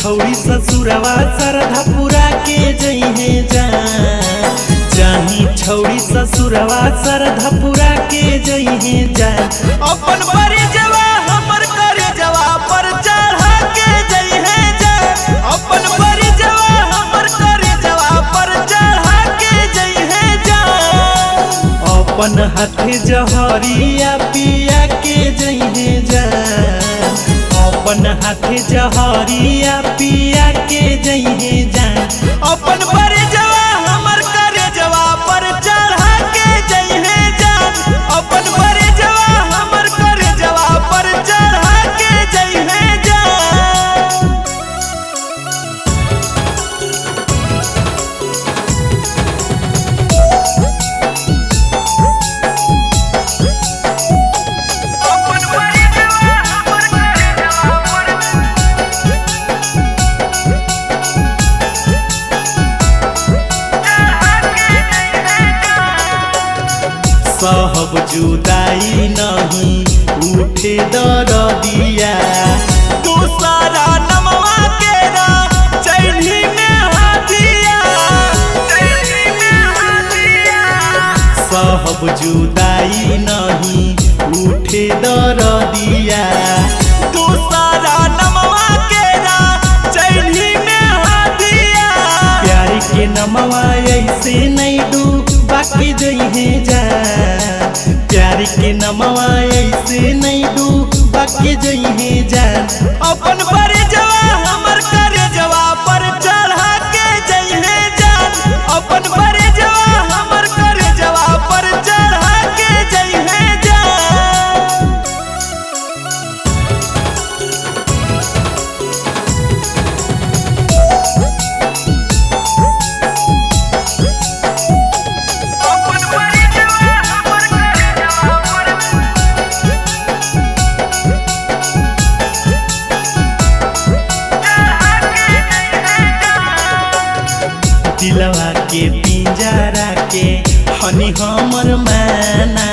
छौड़ी ससुरवा सरधा पुरा के जइहे जान। जाही छौड़ी ससुरवा सरधा पुरा के जइहे जान। अपन परिजवा हमर करेजवा पर चढ़ा के जइहे जान। अपन परिजवा हमर करेजवा पर चढ़ा के जइहे जान। अपन हाथे जहरिया पिया के जइहे जान। अपन हाथे जहरिया पिया के जइहे जान। अपन परिजवा हमर करेजवा पर चढ़ा के जइहे जान। अपन परिजवा हमर करेजवा पर चढ़ा के जइहे जान। अपन परिजवा हमर करेजवा पर चढ़ा के जइहे जान। सहब जुदाई नहीं उठे दरदिया। दूसरा नमवा केरा चैनी में हाथिया। चैनी में हाथिया। सहब जुदाई नहीं उठे दरदिया। दूसरा नमवा केरा चैनी में हाथिया। प्यार के नमवा ऐसे नहीं do बाकी जइहे जा। प्यार के नमवा ऐसे नहीं do बाकी जइहे जा। अपन परिजवा हमर करेजवा पर चढ़ा के जइहे जान। अपन परिजवा हमर करेजवा पर चढ़ा के जइहे जान। अपन परिजवा हमर करेजवा पर चढ़ा के जइहे जान। दिलवा के पिंजरा के हनी हमर माना।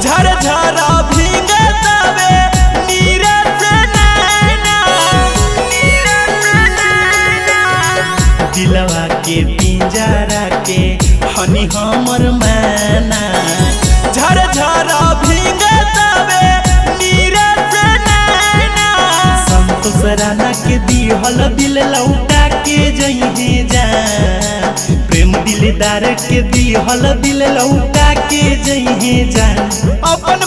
झर झर भींगतावे नीरज नैना। नीरज नैना। दिलवा के पिंजरा के हनी हमर माना। झर झर भींगतावे नीरज नैना। संतोष राणा के दिहल दिल लौटा के जइहे जा। प्रेम दिलदार के दिहल दिल लौटा के जइहे जा। अपन